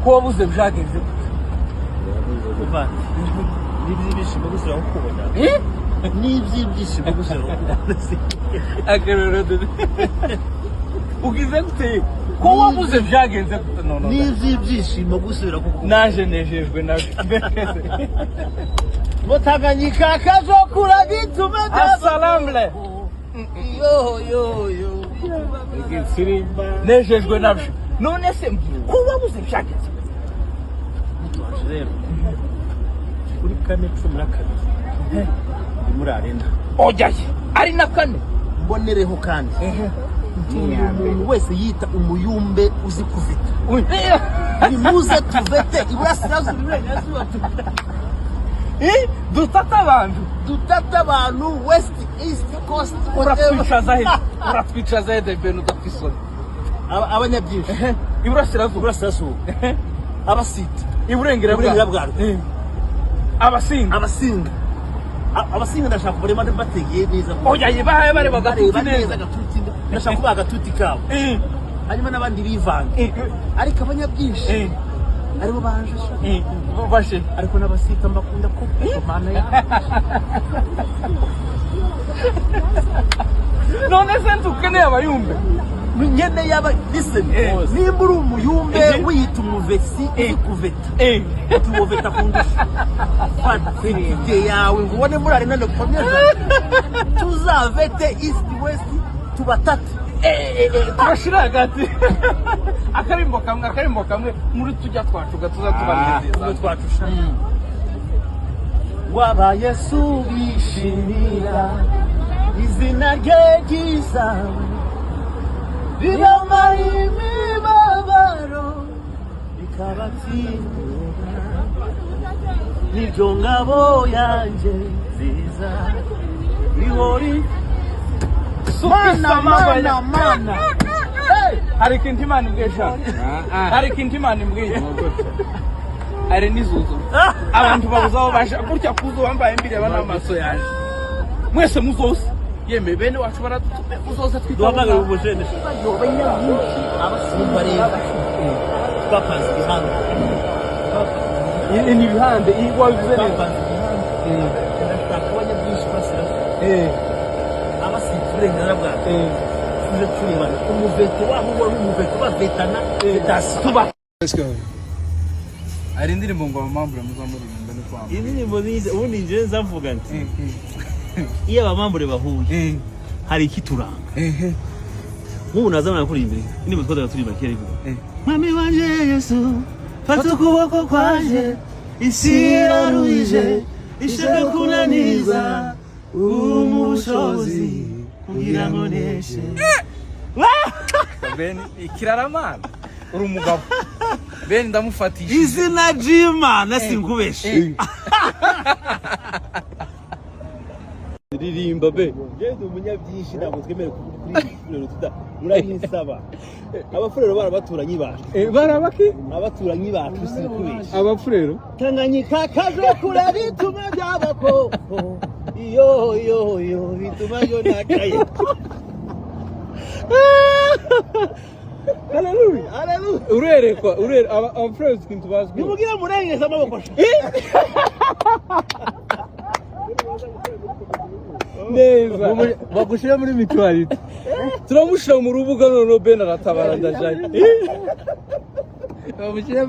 Ko wabuze, byagenze gute? N'iby'ibyishimo gusubira kukubona. Eh? N'iby'ibyishimo gusubira kukubona. Akarorero dore. Ugize gute? Ko wabuze, byagenze gute? No, no. N'iby'ibyishimo gusubira kukubona. Naje nejejwe nabyo. Mutanganyika kazokura bituma. Asalamle. Yo yo yo. Nejejwe nabyo. None se mbwira, ko wabuze, byagenze gute? Rero kuri 4/12 ndi muri arena. Ojyaye ari na kane. Mbonereho kandi ntuye umuntu wese yita umuyumbe uzi kuvita, nimuze tuvete iburasirazuba, iburengerazuba. Eh, dutata abantu. Dutata abantu, west, east, coast, whatever. Uratwicaza he? Uratwicaza he, Deben udafite isoni? Abanyabyinshi. Iburasirazuba. Iburasirazuba, abasita. Iburengera. Iburengera bwarwo. Abasinga. Abasinga. Abasinga ndashaka kubareba bategeye neza. Oya, bahaye bareba agatuti. Bareba neza. Neza. Agatuti, ndashaka kubaha agatuti kabo. Hanyuma n'abandi bivange. Ariko abanyabyinshi aribo baje sha. Bashe. Ariko n'abasita mbakunda ko mana ya. None se ntukeneye abayumbe? Nyene yaba, listen, nimba uri umuyumbe wiyita umuvesi uzi kuveta, tuwoveta kundusha, fata itike yawe ngo ubone muri arena le premier janvier, tuzavete east, west, tubatate. Turashira hagati akarimbo kamwe, akarimbo kamwe muri tujya twacu gatuza tubanezeza. Twacusha waba Yesu bishimira izina rye ryiza, ribamara imibabaro bikabatsindira, niryo ngabo yanjye nziza ihori. Mana, mana, mana. Hari ikintu Imana imbwiye sha, hari ikintu Imana imbwiye, hari n'izuzu abantu babuze aho baje gutya kuza wambaye mbireba n'amaso yaje. Mwese muzose, yemwe bene wacu baradutume, muzoze Duhamagare twita. Ubujene nyamwinshi abasimba rero twapanze imihanda. Ni ibihande wabivuze neza. Twapanze imihanda, ndashaka abanyabyinshi burasirazuba, abasita uburenganzira bwacu, tuje turebana umuveto waho wari umuveto bavetana vedasi. Tuba hari indirimbo ngo abamambure muzamuririmba ni kwamba. Indirimbo nize ubundi njyewe nzavuga nti iyo abamambure bahuye hari ikituranga. Nk'ubu nazamara kuririmba indirimbo twajyaga turirimba kera ivuga: "Mwami wanje Yesu, fata ukuboko kwanje, isi iraruhije ishaka kunaniza, umpa ubushobozi kugira ngo neshe." Ben ikiraramana, uri umugabo Ben, ndamufatishije. Izina ry'Imana, sinkubeshe. Ririmba be. Njyewe ndi umunyabyinshi, ntabwo twemerewe kuvuga kuri iyi tuda murabinsaba. Abafurero bari abaturanyi bacu. Barabaki. Abaturanyi bacu, sinkubeshe. Abafurero. Tanganyika kazokura bituma by'abakoko, iyo yo yo bituma yo nakaye. Haleluya. Haleluya. Urerekwa urere abafurero ikintu bazwi. Nimubwire murengeza amaboko. Neza. Bagushyira muri mituwarite. Turamushyira mu rubuga noneho Ben aratabara ndajaye. Bamushyira.